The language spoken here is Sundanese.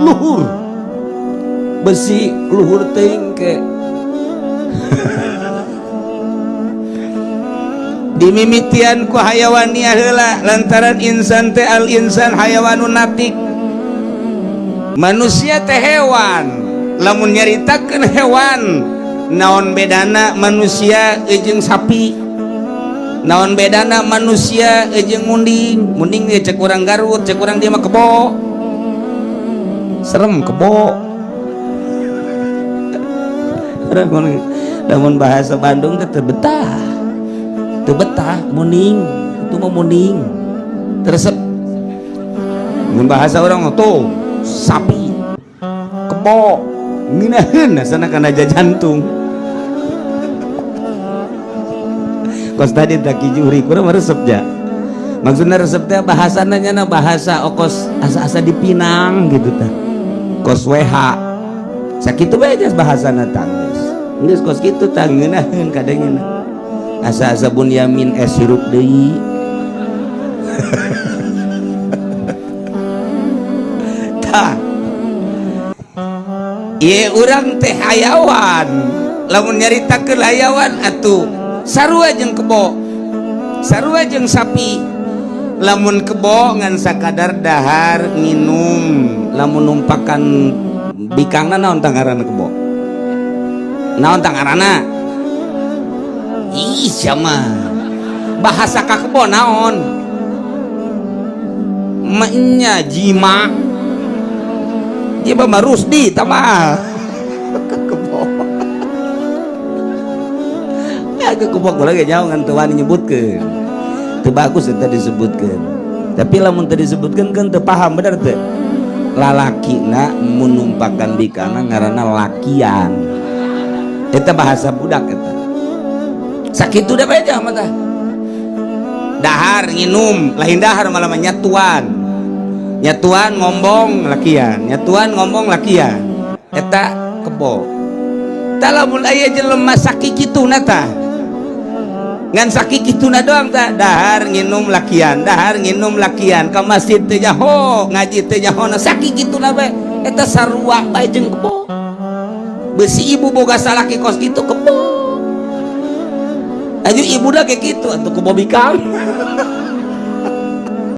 Luhur besi luhur teuing ke dimimitian ku hayawania heula lantaran insan teh al insan hayawanun natik, manusia teh hewan. Lamun nyaritakeun hewan, naon bedana manusia jeung sapi? Naon bedana manusia jeung munding? Munding dia cek urang Garut, cek urang dia mah kebo, serem kebo. Lamun bahasa Bandung teh teu betah, teu betah munding itu mah, munding teresep. Mun bahasa orang tuh sapi, kebo, ngeunaheun asana kana jantung. Kos tadi tak kijuri kurang resep ja, maksudnya resep teh bahasana nyana bahasa okos asa-asa di Pinang gitu tah, kos WH sakitu bae geus bahasana tah, geus kos kitu tah, ngeunaheun kadangna asa-asa Bunyamin es sirup deui. Tah ieu urang teh hayawan. Lamun nyaritakeun hayawan atuh sarua jeung kebo, sarua jeung sapi. Lamun kebo ngan sakadar dahar minum, lamun numpakan bikangna naon tah ngaranna kebo? Naon tah ngaranna? Ih, siapa bahasa ka kebo naon? Maknya jima dia mah Rusdi tama kebo. Ya ke kebo kula ge jauh ngan teu wani nyebutkeun, teu bagus eta disebutkeun. Tapi lamun teu disebutkeun kan teu paham, bener teu? Lalakina mun numpakan bikana ngaranna lakian, eta bahasa budak eta. Sakitu da bae mah tah, dahar nginum, lain dahar malah mah nyatuan, nyatuan ngombong lakian, nyatuan ngombong lakian, eta kebo. Tah lamun aya jelema sakikituna tah, ngan sakikituna doang tah, dahar nginum lakian, dahar nginum lakian, ka masjid teu nyaho, ngaji teu nyaho, na sakikituna bae, eta sarua bae jeung kebo. Besi ibu boga salaki kos kitu, kebo. Aju ibu dah kayak gitu atuh, kebo bikang.